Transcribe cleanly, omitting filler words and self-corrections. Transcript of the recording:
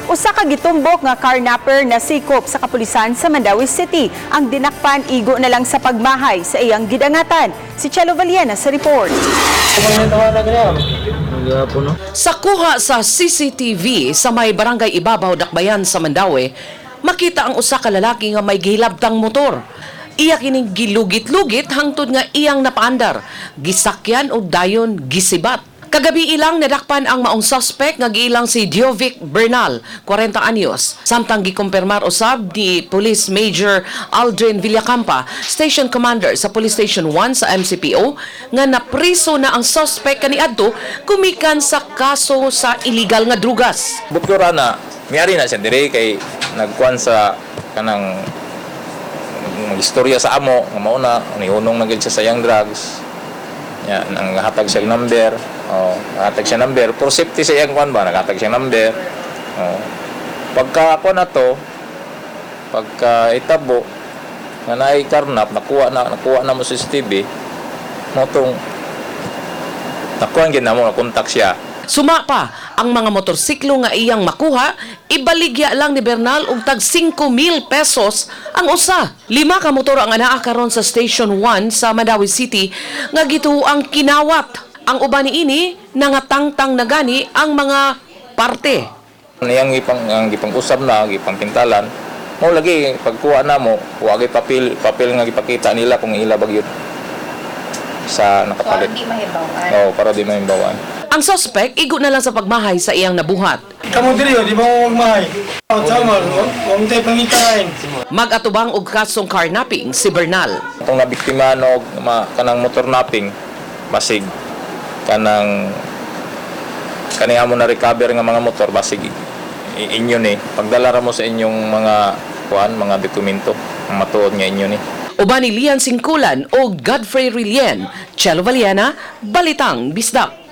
Usa ka gitumbok nga carnapper nasikop sa kapulisan sa Mandaue City. Ang dinakpan, igo na lang sa pagmahay sa iyang gidangatan. Si Chelo Valiena sa report. Sa kuha sa CCTV sa may Barangay Ibabaw, Dakbayan sa Mandaue, makita ang usa ka lalaki nga may gihilabtang motor. Iya kining gilugit-lugit hangtod nga iyang napaandar. Gisakyan og dayon gisibat. Kagabi ilang nadakpan ang maong suspect nga giilang si Diovic Bernal, 40 anyos. Samtang gikumpirmar usab ni Police Major Aldrin Villacampa, Station Commander sa Police Station 1 sa MCPO, nga napriso na ang suspect kaniadto kumikan sa kaso sa illegal nga drugas. Butko ra na, miyari na siya dire kay nagkuan sa kanang magistorya sa amo nga mao na nihunong na gid siya sa iyang drugs. Ya, nang hatag siya number, oh, hatag siya number for safety sa iyang kuan ba, naghatag siya number. Oh. Pagka ako na to, pagka itabo nga naay karnap, nakuha na mo sa CCTV mo tong nakuha gid na mo na contact siya. Suma pa, ang mga motorsiklo nga iyang makuha, ibaligya lang ni Bernal og tag 5,000 pesos ang usa. Lima ka motor ang anaa karon sa Station 1 sa Mandaue City nga gituoang kinawat. Ang uban niini nangatangtang na gani ang mga parte. Niyang ipang ang gipang-usab na gipang pintalan mo lagi pagkuha na mo, wa gyud papel papel nga gipakita nila kung ila ba gyud sa nakapalit. Para di mahibawan. Oo, para di mahibawan. Ang suspect, igo na lang sa pagmahay sa iyang nabuhat. Kamu diri, di ba mo magmahay? Oh, tama, huwag tayo pangitain. Mag-atubang og kasong carnapping si Bernal. Itong nabiktima no ma, kanang motor napping, basig kanang kaniya mo na recover nga mga motor, basig inyo ni pagdala ra mo sa inyong mga kuan, mga dokumento ang matuod nga inyo ni. Uban ni Lian Singkulan o Godfrey Rilien, Chelo Valiena, Balitang Bisdak.